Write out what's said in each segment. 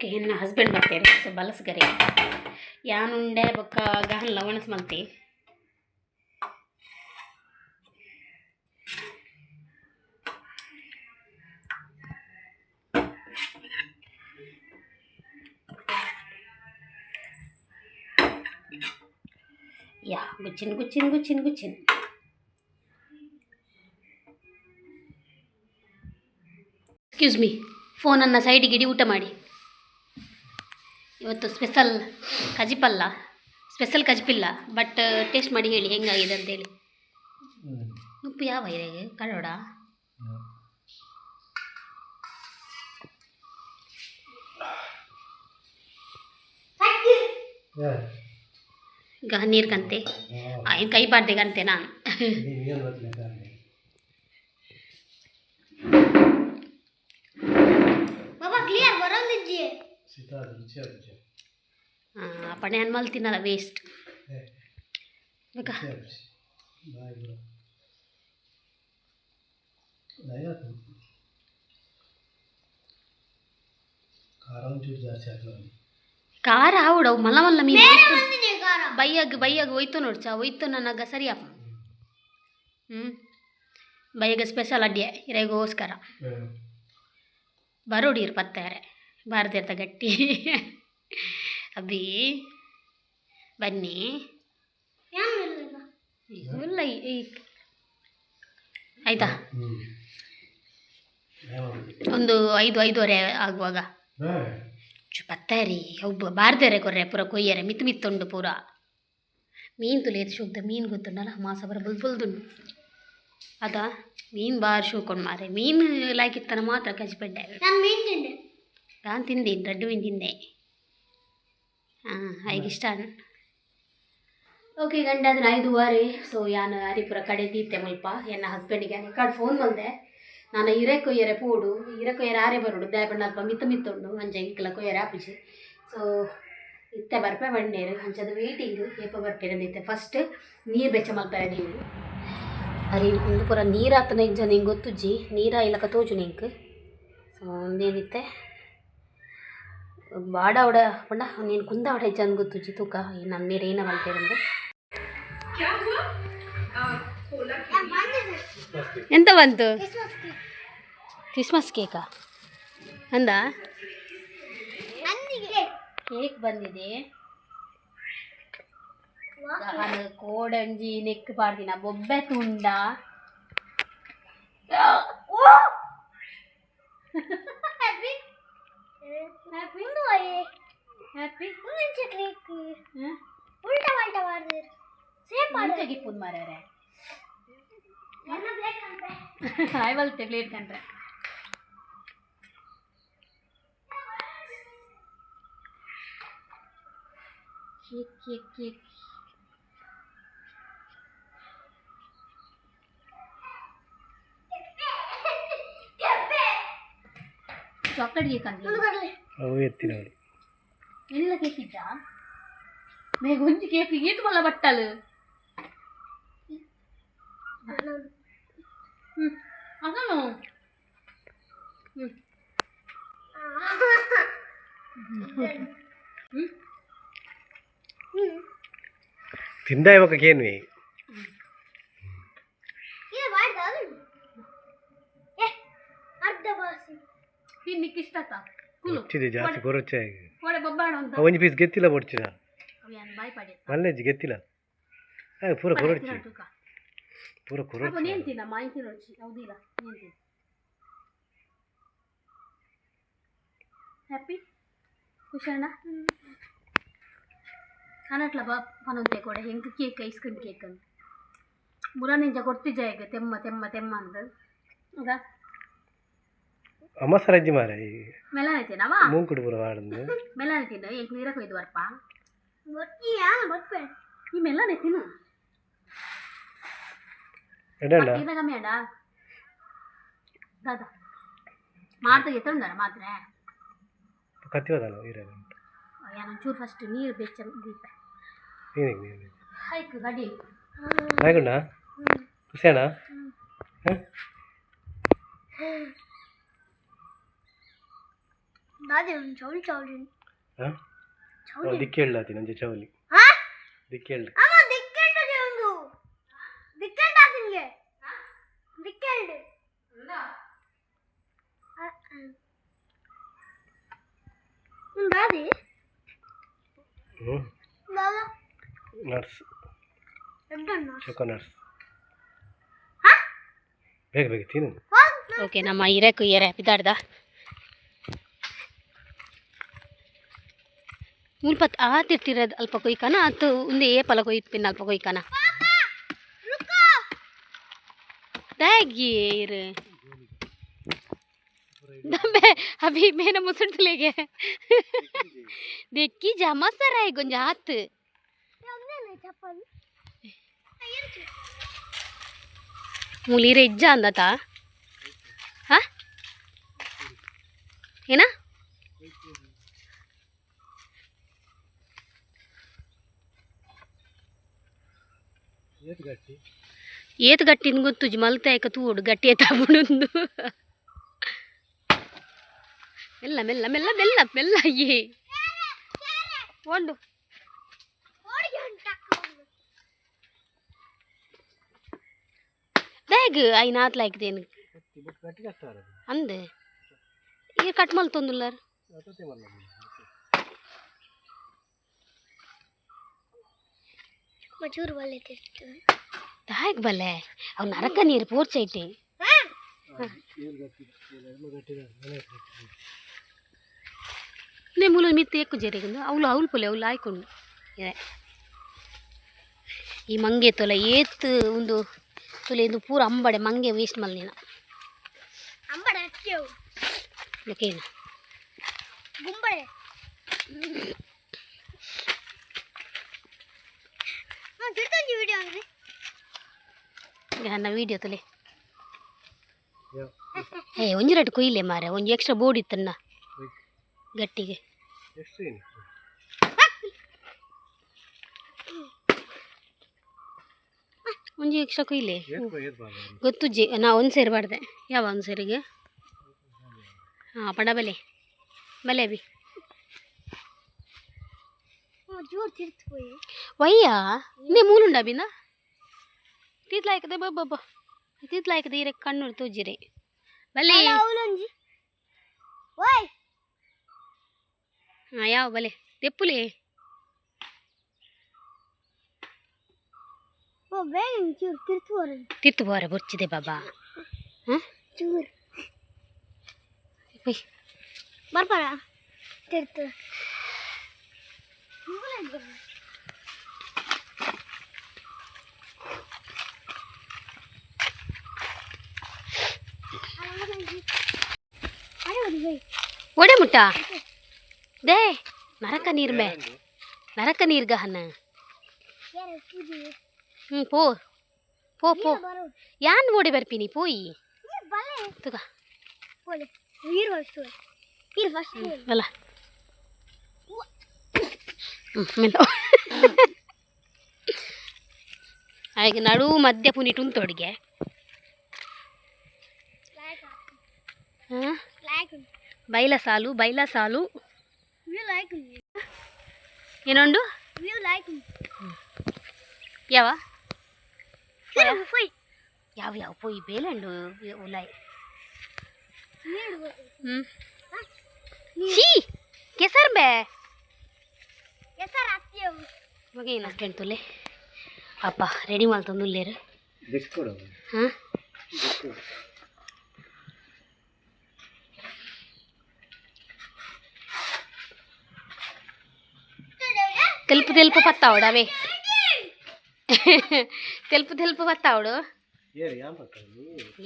Okay, ಎನ್ನ husband ಬರ್ತಾರೆ. ಸೊ ಬಲಸ್ಗರೆ ಯಾನುಂಡೆ ಬೊಕ್ಕ ಗಹನ್ ಲವಣಸ್ ಮಲ್ತಿ. ಯಾ ಗುಚ್ಚಿನ್ ಗುಚ್ಚಿನ್ ಗುಚ್ಚಿನ್ ಗುಚ್ಚಿನ್. ಎಕ್ಸ್ಕ್ಯೂಸ್ ಮೀ, ಫೋನನ್ನು ಸೈಡಿಗೆ ಇಡಿ, ಊಟ ಮಾಡಿ. ಇವತ್ತು ಸ್ಪೆಷಲ್ ಕಜಿಪಲ್ಲ, ಸ್ಪೆಷಲ್ ಕಜಿಪಿಲ್ಲ, ಬಟ್ ಟೇಸ್ಟ್ ಮಾಡಿ ಹೇಳಿ ಹೆಂಗಾಗಿದೆ ಅಂತೇಳಿ. ಉಪ್ಪು ಯಾವ ಇದೆ ಕಡೋಡ? ಈಗ ನೀರು ಕಂತೆ ಏನು ಕೈ ಬಾರ್ದೆ ಗಂತೆ ನಾನು. ಬಾಬಾ ಕ್ಲಿಯರ್ ಬರೋದಿಜ್ಜಿ. ಪಣೆ ಅನ್ಮಲ್ ತಿನ್ನಲ್ಲ, ವೇಸ್ಟ್ ಬೇಕಾ? ಖಾರ ಆವಡು ಮಲ್ಲ ಮಲ್ಲ ಮೀನು. ಬಂದಿದೆ ಖಾರ. ಬೈಯಾಗ ಬೈಯಾಗ ಒಯ್ತು ನೋಡ್ಚ ಒಯ್ತು ನನಗ ಸರಿಯಪ್ಪ. ಬೈಯಾಗ ಸ್ಪೆಷಲ್ ಅಡ್ಡೆ ಇರೆಗೋಸ್ಕರ ಬರೋಡಿರು ಪತ್ತಾರೆ ಬಾರದಿರ್ತ ಗಟ್ಟಿ. ಅಬ್ಬಿ ಬನ್ನಿ. ಏನು ಇಲ್ಲ. ಇಲ್ಲ ಆಯ್ತಾ? ಒಂದು 5 5:30 ಆಗುವಾಗ ಪತ್ತಾರಿ ಒಬ್ಬ ಬಾರ್ದರೆ ಕೊರ್ರೆ ಪೂರ ಕೊಯ್ಯರೆ ಮಿತ್ತು ಮಿತ್ತುಂಡು ಪೂರ ಮೀನು ತುಲಿಯದು ಶೋಕ್ದ ಮೀನು ಗೊತ್ತುಂಡಲ್ಲ ಮಾಸ ಬರ ಬುಲ್ ಬುಲ್ದುಂಡು ಅದ ಮೀನು ಬಾರಿ ಶೋಕೊಂಡು ಮಾರೆ ಮೀನು ಲಾಯ್ಕಿತ್ತನ ಮಾತ್ರ ಕಜಿಪಡ್ಡೆ. ನಾನು ಮೀನು ತಿಂದೆ. ನಾನು ತಿಂದೀನಿ, ರಡ್ಡು ಮೀನು ತಿಂದೆ. ಹಾಂ, ಐಗೆ ಇಷ್ಟ. ಓಕೆ, ಗಂಡ ಅದನ್ನ 5:15. ಸೊ ಯಾನು ಹರಿಪುರ ಕಡೆ ದೀತೆ ಮುಲ್ಪ ಎನ್ನ ಹಸ್ಬೆಂಡಿಗೆ ಕಾಡು ಫೋನ್ ಬಂದೆ. ನಾನು ಇರೆ ಕೊಯ್ಯರೆ ಪೋಡು, ಇರೆ ಕೊಯ್ಯರೆ ಆರೆ ಬರೋಡು ದಾಯಪಂಡ ಅಲ್ಪ ಮಿತ್ತ ಮಿತ್ತುಂಡು ಅಂಚ ಇಂಕಲ ಕೊಯ್ಯರೆ ಆಪುಜಿ. ಸೊ ಇತ್ತೆ ಬರ್ಪೆ ಬಂಡೇರು ಅಂಚದ ವೇಟಿಂಗ್ ಏಪ ಬರ್ಪೇರು ಇತ್ತೆ. ಫಸ್ಟ್ ನೀರು ಬೆಚ್ಚ ಮಲ್ಪರೆ ನೀವು ಅರಿ ಒಂದು ಪೂರ ನೀರಾತನ ಇಜ್ಜ ನಿಂಗೆ ಗೊತ್ತುಜ್ಜಿ, ನೀರ ಇಲ್ಲಕ ತೋಜು ನಿಂಕ್. ಸೊ ಒಂದೇನಿತ್ತೆ ಬಾಡ ಅವಡ ಪಂಡ ನೀನು ಕುಂದ ಅವಡ ಹೆಜ್ಜೆ ಗೊತ್ತುಜ್ಜಿ ತೂಕ ನನ್ನ ಮೇರೆ ಏನ ಮಲ್ಪೇರಂದು. ಎಂತ ಬಂತು? Christmas cake. ಕ್ರಿಸ್ಮಸ್ ಕೇಕಾ ಅಂದ? ಅಂದಿಗೆ. ಕೇಕ್ ಬಂದಿದೆ. ಕೋಡಂಜಿ ನೆಕ್ ಪಾಡ್ದಿನ ಬೊಬ್ಬೆ ತುಂಡ. ಹ್ಯಾಪಿ. ಹ್ಯಾಪಿ. ಒಂದು ಆಯೆ. ಹ್ಯಾಪಿ. ಒಂಚ ಕೇಕ್ ಉಲ್ಟಾ ಪಲ್ಟಾ ಮಾಡಿದ್ರು ಸೇಮ್ ಮಾಡಿದ್ರು. ಗಿಪ್ಪುನ್ ಮಾರ್ಯಾರೆ. ಎಲ್ಲ ಪ್ಲೇಟ್ ಕಂಡ್ರೆ. ಆಯ್ವಲ್ತೆ ಪ್ಲೇಟ್ ಕಂಡ್ರೆ. Cake cake cake chocolate cake ಅಂತ. ಒಂದು ಕಡಲೆ. ಅವು ಎತ್ತಿನವರು. ಎಲ್ಲ ಕೇಕ್ ಇದ್ದ ಬೇಗ ಒಂಜಿ ಕೇಕ್ ಈತು ಮಲ್ಲ ಬಟ್ಟಲು. ಹ್ಞೂ ಅದನ್ನು ಹ್ಞೂ ಹ್ಞೂ. ತಿಂದ ಇವಾಗ ಕೇನ್ವಿ. ಇದು ಮಾಡಿದ ಅದು ಏ ಅರ್ಧ ಬಾಸಿ. ತಿನ್ನಿಕ್ಕೆ ಇಷ್ಟ ಆತ ಕುಲು. ಹೊಚ್ಚಿದೆ ಜಾಸ್ತಿ ಕೊರೊಚ್ಚೆ. ಕೋಡೆ ಬೊಬ್ಬಾಣ ಅಂತ. ಒಂಜಿ ಪೀಸ್ ಗೆತ್ತಿಲ್ಲ ಬೊಡ್ಚಿನ. ಅವು ಬಾಯಿ ಪಾಡಿ. ಮಲ್ಲೆಜ್ಜಿ ಗೆತ್ತಿಲ್ಲ ಪೂರ ಕೊರೊಡ್ಚಿ ಪೂರ ಅಪ್ಪ ಕೊರೊಡ್ಚಿ. ನೀನು ತಿನ್ನಮ್ಮ, ನೀನು ತಿನ್ನೋಡ್ಚಿ ಹೌದಿಲ್ಲ ನೀನು ತಿನ್ನು. ಹ್ಯಾಪಿ ಖುಷಿ ಅಣ್ಣ ಕನಟ್ಲ ಬಾ ಪನೊಂತೆ ಕೊಡೆ ಹೆಂಗೆ ಕೇಕ್ ಐಸ್ ಕ್ರೀಮ್ ಕೇಕ್ ಅಂತ ಮುರ ನಿಂಜ ಕೊಡ್ತಿಜ್ಜ ಈಗ ತೆಮ್ಮ ತೆಮ್ಮ ತೆಮ್ಮ ಅಂದು ಹೌದಾ? ಅಮ್ಮ ಸರಜ್ಜಿ ಮಾರ. ಮೆಲ್ಲನೆ ತಿನ್ನವಾ. ಮೂಂಕುಡು ಪೂರ ವಾಡಂದು. ಮೆಲ್ಲನೆ ತಿನ್ನು, ಎಂಕ್ ನೀರ ಕೊಯ್ದು ಬರ್ಪ. ಬೊಟ್ಟಿಯಾ ಬೊಟ್ಟೆ. ಈ ಮೆಲ್ಲನೆ ತಿನ್ನು. ಎಡಣ್ಣ. ಇದಾಗ ಮೇಡ ದಾದಾ ಮಾಡ್ತಾ ಎತ್ತೊಂಡಾರ ಮಾತ್ರ. ಕತ್ತಿವದಲ್ಲ ಇರ. ಒಂಚೂರು ಫಸ್ಟ್ ನೀರು ಬೆಚ್ಚ ದೀಪ. ನೀನು ನೀನು. ಹೈಕ್ ಗಡಿ. ನಾಯ್ಗುಂಡ ಖುಷಿಯಾಣ. ದಾದೆ ಚೌಲಿ ಚೌಲಿ. ಹಾಂ. ಚೌಲಿ. ದಿಕ್ಕೇಳ್ ಆತಿ ನಂಜೆ ಚೌಲಿ. ಹಾ. ದಿಕ್ಕೇಳ್. ಅಮ್ಮ ದಿಕ್ಕೆಂಡ ಒಂದು ದಿಕ್ಕೆಂಡ ಆತನಿಗೆ ದಿಕ್ಕೆಂಡ. ದಾದಿ. ಹ್ಞೂ. ದಾದ. ನಟ್ಸ್. ಎಡ್ಡಣ್ಣ. Choco nuts. ಹಾ. ಬೇಗ ಬೇಗ ತಿನ್ನು. ಓಕೆ, ನಮ್ಮ ಹಿರೇಕು ಏರೆ ಬಿದ್ದಾಡ್ದ ಮುಲ್ಪ ಆತಿರ್ತಿರೋದು ಅಲ್ಪ ಕೊಯ್ಕನ ಅತ್ತು ಉಂದೆ ಏಪಲ ಕೊಯ್ಪಿನ ಅಲ್ಪ ಕೊಯ್ಕನ ದಾಗಿ ಇರು दबे अभी मेरा मुसुंट ले गए देखी जामा सर है गुंजा हाथ. ಚಪ್ಪಲ್. ಮೂಲಿರ ಇಜ್ಜ ಅಂದತ ಹಾ ಏನ? ಏತ್ ಗಟ್ಟಿ? ಏತ್ ಗಟ್ಟಿನ ಗೊತ್ತುಜಿ ಮಲ್ತ ಏಕ ತೂಡು ಗಟ್ಟಿ ಏತಾಪುಂಡು. ಮೆಲ್ಲ ಮೆಲ್ಲ ಮೆಲ್ಲ ಮೆಲ್ಲ ಮೆಲ್ಲ ಅಯ್ಯೇ ಒಂದು. ಬ್ಯಾಗ್ ಐನ ಆತ್ ಲಾಯ್ಕದೇನು? ಗಟ್ಟಿ ಬಟ್ ಗಟ್ಟಿ ಕಷ್ಟ. ಅಂದೆ ಈ ಕಟ್ ಮಲ್ತೊಂದುಲ್ಲಾರ. ಅತತೆ ಮಲ್ಲ. ಮಚೂರು ಬಲ್ಲೆ ತಿರ್ತು. ದಾಯಕ್ ಬಲ್ಲೆ ಅವು ನರಕ ನೀರು ಪೋರ್ಚೈತೆ. ಏರ್ ಗಟ್ಟಿ ಎಲ್ಲ ಗಟ್ಟಿ ಮನೆ ಗಟ್ಟಿ. ನೇ ಮೂಲ ಮಿತ್ತ ఎక్కు జరిగింದು ಅವಳು ಅವಳು ಪೊಲೆ ಅವಳು ಆಯ್ಕೊಂಡು ಇದೆ. ಈ ಮಂಗೆ ತೊಲೆ ಏತ್ ಒಂದು ತೊಲೆ ಇದು ಪೂರ ಅಂಬಡೆ ಮಂಗೆ ವೇಸ್ಟ್ ಮಲ್ದಿನ. ಅಂಬಡ ಹತ್ತಿಯವು. ಓಕೆನಾ? ಗುಂಬಳೆ ತಿರ್ತಂಜಿ ವಿಡಿಯೋ ಅಂದ್ರೆ. ನನ್ನ ವೀಡಿಯೋ ತೊಲೆ. ಯಾ. ಏ ಒಂಜಿ ರಟ್ಟು ಕೊಯ್ಲೆ ಮಾರೆ ಒಂಜಿ ಎಕ್ಸ್ಟ್ರಾ ಬೋರ್ಡ್ ಇತ್ತನ್ನ ಗಟ್ಟಿಗೆ. ಎಷ್ಟು ಏನು? ಒಂಜಿ ಎಕ್ಸ್ಟ್ರಾ ಕೊಯ್ಲೆ. ಏತ್ ಏತ್ ಬಾರ. ಗೊತ್ತುಜ್ಜಿ ನಾ ಒಂದು ಸೇರು ಬಾಡ್ದೆ ಯಾವ ಒಂದು ಸೇರಿಗೆ ಹಾಂ ಪಂಡ ಬಲೆ ಬಲೆ ಅಭಿ. ಜೋರು ತಿರ್ತು ಪೋಯಿ. ವಯ್ಯ ನೇ ಮೂಲುಂಡ ಅಭಿನ ತೀತ್ಲಾಯ್ಕದೆ ಬಬ್ಬ ತೀತ್ಲಾಯ್ಕದೆ ಇರೆ ಕಣ್ಣು ತೋಜಿರೆ ಬಲೆ. ಅವಲೊಂಜಿ ಓಯ್. ಹಾಂ ಯಾವ ಬಲೆ ತೆಪ್ಪುಲೆ. ಓ ಬೇಗ ಚೂರು ತಿರ್ತು ಬರೋದು. ತಿರ್ತು ಬೋರೆ ಬೊರ್ಚಿದೆ ಬಾಬಾ ಹಾಂ. ಚೂರು. ಪೊಯ್. ಬರ್ಪಾರ ತಿರ್ತು. ಒಡೆ ಮುಟ್ಟ they ನರಕ ನೀರ್ ಮೇ ನರಕ ನೀರ್ ಗಹನ. ಹ್ಞೂ ಪೋ ಪೋ ಪೋ ಯಾನ್ ಓಡಿ ಬರ್ಪಿನಿ ಪೋಯಿ ತುಗ. ಅಲ್ಲ ಹ್ಞೂ ಮೆಲ್ಲ ಹಾಗೆ ನಡು ಮಧ್ಯ ಪುನಿಟ್ ಉಂಟು ಹಾಂ ಬೈಲ ಸಾಲು ಬೈಲ ಸಾಲು ಏನೊಂಡು ಯಾವ ಯಾವ ಯಾವ ಪೋಯಿ ಬೇಲಂಡು ಉಲಾಯ್ ಹ್ಞೂ ಛೀ ಕೆಸರ್ ಬೇ. ಮಗ ಏನು ಹಸ್ಬೆಂಡ್ ತುಲೆ ಅಪ್ಪ ರೆಡಿ ಮಲ್ತೊಂದುಲ್ಲೇರು. ದಿಕ್ಕೊಡು. ಹಾಂ. ದಿಕ್ಕೊಡು. ತೆಲ್ಪು ತೆಲ್ಪು ಪತ್ತಾವಡು ಅವೇ ತೆಲ್ಪು ತೆಲ್ಪು ಪತ್ತಾವಡು. ಏರು ಯಾನ್ ಪಕ್ಕ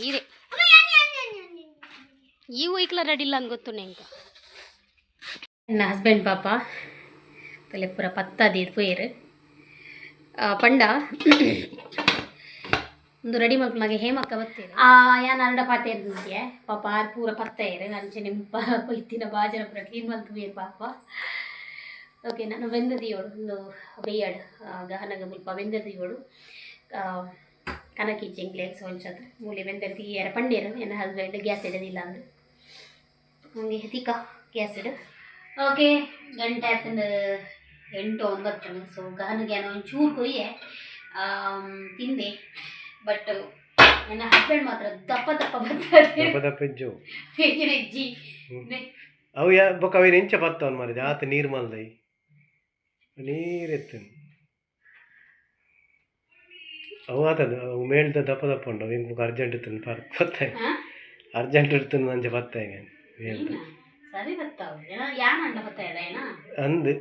ಈರೆ ಈ ವೆಹಿಕಲ್ ರೆಡಿ ಇಲ್ಲ ಅಂತ ಗೊತ್ತು ఇంకా. ನನ್ನ ಹಸ್ಬೆಂಡ್ ಪಾಪ ತಲೆ ಪೂರ ಪತ್ತಾದೀದ್ ಪೋಯೆರ್ ಪಂಡ ಒಂದು ರೆಡಿ ಮಲ್ಪುನಗ ಹೇಮಕ್ಕ ಬತ್ತೇರು ಆ ಯಾನ್ ಅರಡ ಪಾತೆರ್ದಿದ್ದೆ ಪಾಪ ಆರ್ ಪೂರ ಪತ್ತೇರು ಅಂಚನೆ ಪೊಯ್ತಿನ ಬಾಜನ ಪೂರ ಕ್ಲೀನ್ ಮಲ್ತು ಪಾಪ. ಓಕೆ ನಾನು ಬೆಂದದಿಯೋಡು ಒಂದು ಬೇಯಾಡು ಗಹನಗ ಮುಲ್ಪ ಬೆಂದದಿಯೋಡು ಕನಕಿ ಚೆಂಗ್ಲೆ ಸೋಂಚತ್ ಮೂಲೆ ಬೆಂದರ್ತಿ ಯಾರ ಪಂಡೇರು ಎನ್ನ ಹಸ್ಬೆಂಡ್ ಗ್ಯಾಸ್ ಇಡೋದಿಲ್ಲ ಅಂದ್ರೆ ಹಂಗೆ ತಿಕ್ಕ. ಗ್ಯಾಸ್ಡ್. ಓಕೆ, ಗಂಟೆ ಆತಂದು 8-9. ಸೊ ಗಹನಿಗೆ ಏನೋ ಒಂಚೂರು ಕೊಯ್ಯೆ ತಿಂದೆ. ಬಟ್ ನನ್ನ ಹಸ್ಬೆಂಡ್ ಮಾತ್ರ ದಪ್ಪ ದಪ್ಪ ಬರ್ತಾರೆ. ದಪ್ಪ ದಪ್ಪ ಇಜ್ಜು. ಇಜ್ಜಿ. ಅವು ಯಾ ಬೊಕ್ಕ ಅವೇನು ಎಂಚ ಬತ್ತವನ್ ಮಾರಿದೆ ಆತ ನೀರು ಮಲ್ದೈ ನೀರು ಎತ್ತನು ಅವು ಆತದ ಅವು ಮೇಲ್ದ ದಪ್ಪ ದಪ್ಪ ಉಂಟು. ಅವು ಇಂಕ್ ಅರ್ಜೆಂಟ್ ಇತ್ತು ಪಾರ್ಕ್ ಬತ್ತಾಯ. ಹಾ? ಅರ್ಜೆಂಟ್ ಇರ್ತದೆ ಅಂಚ ಬತ್ತಾಯ ಮೇಲ್ದ. ಏನ? ಸರಿ ಬರ್ತಾವ ಯಾನ್ ಅಂಡ ಬರ್ತಾ ಇದೆ ಏನಾ? ಅಂದು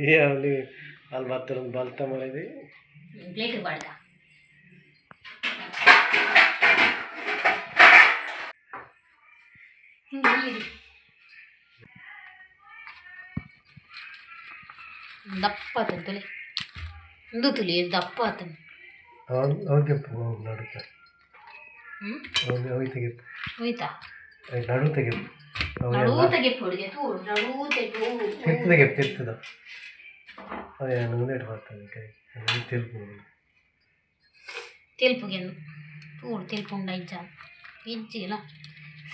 ಏ ಅಲ್ಲಿ ಅಲ್ಲಿ ಬತ್ತ ಬಲ್ತ ಮಾಡಿದೆ. ಪ್ಲೇಟ್ ಬಾಡ್ಕ. ಹಿಂಗೆ ಇಡಿ. ದಪ್ಪ ಆತನ ತುಲಿ ಒಂದು ತುಲಿ ದಪ್ಪ ಆತನ. ಅವು ನಡುತ್ತ. ಹ್ಞೂ. ಅವು ಅವು ತೆಗೆಪ್ಪು. ಹೋಯ್ತಾ? ನಡು ತೆಗೆಪ್ಪು. ನಡು ತೆಗೆಪ್ಪು ಹುಡುಗೆ ತೂ ನಡು ತೆಗು. ತಿರ್ತದ ತೆಗೆಪ್ಪು ತಿರ್ತದ. ಅದೇ ಮುಂದೆ ಬರ್ತದೆ ಕೈ ತಿರುಪು. ತೆಲ್ಪುಗೆಂದು ತೂಡು ತೆಲ್ಪುಂಡ ಇಜ್ಜ ಇಜ್ಜಿಲ್ಲ,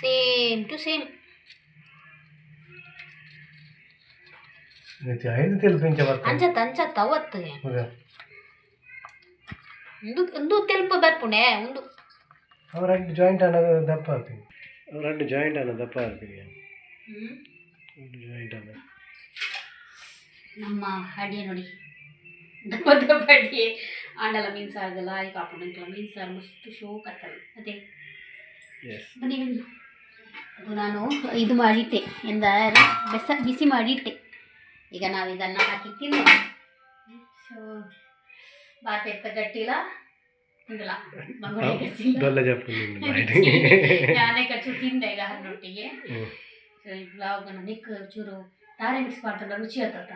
ಸೇಮ್ ಟು ಸೇಮ್. ಐದು ತೆಲುಪು ಇಂಚ ಬರ್ತದೆ. ಅಂಚತ್ತ ಅಂಚತ್ತ ಅವತ್ತು. ಮಗ. ಒಂದು ಒಂದು ತೆಲುಪು ಬರ್ಪುಂಡೆ ಒಂದು. ಅವು ರಡ್ಡು ಜಾಯಿಂಟ್ ಅನ್ನೋದು ದಪ್ಪ ಹಾಕ್ತೀನಿ. ಅವು ರಡ್ಡು ಜಾಯಿಂಟ್ ಅನ್ನೋದು ದಪ್ಪ ಹಾಕ್ತೀನಿ. ರಡ್ಡು ಜಾಯಿಂಟ್ ಅನ್ನೋದು. ನಮ್ಮ ಅಡಿಗೆ ನೋಡಿ, ದಪ್ಪ ದಪ್ಪ ಅಡಿಗೆ ಆಂಡಲ ಮೀನು ಸಾಗಲ್ಲ ಈಗ ಕಾಪುಂಡು. ಮೀನು ಸಾರು ಮಸ್ತ್ ಶೋಕ್ ಆಗ್ತದೆ ಅದೇ. ಎಸ್. ಬನ್ನಿ ಬನ್ನಿ. ಅದು ನಾನು ಇದು ಮಾಡಿಟ್ಟೆ ಎಂದ ಬೆಸ ಬಿಸಿ ಮಾಡಿಟ್ಟೆ. ಈಗ ನಾವು ಇದನ್ನು ಹಾಕಿ ತಿನ್ನೋಣ. ಸೊ ಬಾತ್ ಎತ್ತ ಗಟ್ಟಿಲ್ಲ ತಿಂದಿಲ್ಲ. ಡೊಲ್ಲ ಜಪ್ಪು ನಿನ್ನ ಬಾಯಿಡ್. ನಾನೇ ಕಚ್ಚು ತಿಂದೆ ಈಗ ಹನ್ನೊಟ್ಟಿಗೆ. ಸೊ ಈ ಬ್ಲಾಗ್ ನಿಕ್ ಚೂರು ತಾರೆ ಮಿಕ್ಸ್ ಮಾಡ್ತಾರ ರುಚಿ ಆತತ.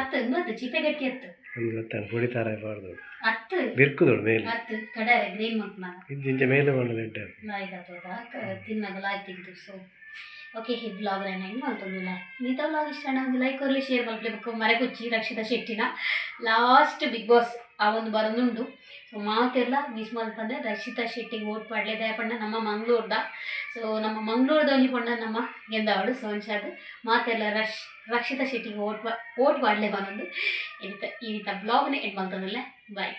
ಅತ್ತು ಇನ್ನೊತ್ತು ಚಿಪೆ ಗಟ್ಟಿ ಅತ್ತು. ಒಂದು ಗೊತ್ತಾಣ ಪೊಡಿ ತಾರ ಬಾರ್ದು. ಅತ್ತು. ಬಿರ್ಕುದೋಡು ಮೇಲೆ. ಅತ್ತು ಕಡಾರೆ ಗ್ರೀನ್ ಮಾಡ್ತಾನ. ಇದು ಇಂಚ ಮೇಲೆ ಮಾಡಲು ಎಡ್ಡೆ. ಲಾಯ್ಕ್ ಆಗ್ತದ ತಿನ್ನಾಗ ಲಾಯ್ಕ್ ತಿಂತು. ಸೊ ಓಕೆ, ಈ ಬ್ಲಾಗ್ ನಾನು ಹೆಂಗೆ ಮಾಡ್ತಂದಿಲ್ಲ. ನೀತ ವ್ಲಾಗ್ ಇಷ್ಟ ಒಂದು ಲೈಕ್ ಕೊರಲಿ, ಶೇರ್ ಮಲ್ಪಲೆ ಮರೆಕೊಚ್ಚಿ. ರಕ್ಷಿತಾ ಶೆಟ್ಟಿನ ಲಾಸ್ಟ್ ಬಿಗ್ ಬಾಸ್ ಆ ಒಂದು ಬರೋದುಂಡು. ಸೊ ಮಾತಿರ್ಲ ಮಿಸ್ ಮಲ್ಪಂದ್ರೆ ರಕ್ಷಿತಾ ಶೆಟ್ಟಿಗೆ ಓಟ್ ಪಾಡ್ಲೆ ದಯಪಂಡ ನಮ್ಮ ಮಂಗ್ಳೂರ್ದ. ಸೊ ನಮ್ಮ ಮಂಗ್ಳೂರ್ದ ಒಂಜಿ ಪಂಡ ನಮ್ಮ ಗೆಂದವಳು. ಸೊ ಅಂಚಾದ್ ಮಾತೆರ್ಲ ರಕ್ಷಿತಾ ಶೆಟ್ಟಿಗೆ ಓಟ್ ಓಟ್ ಪಾಡ್ಲೆ ಬನ್ನೊಂದು. ಈ ರೀತ ಬ್ಲಾಗ್ನ ಎಂಡ್ ಮಲ್ತಂದಿಲ್ಲ. ಬಾಯ್.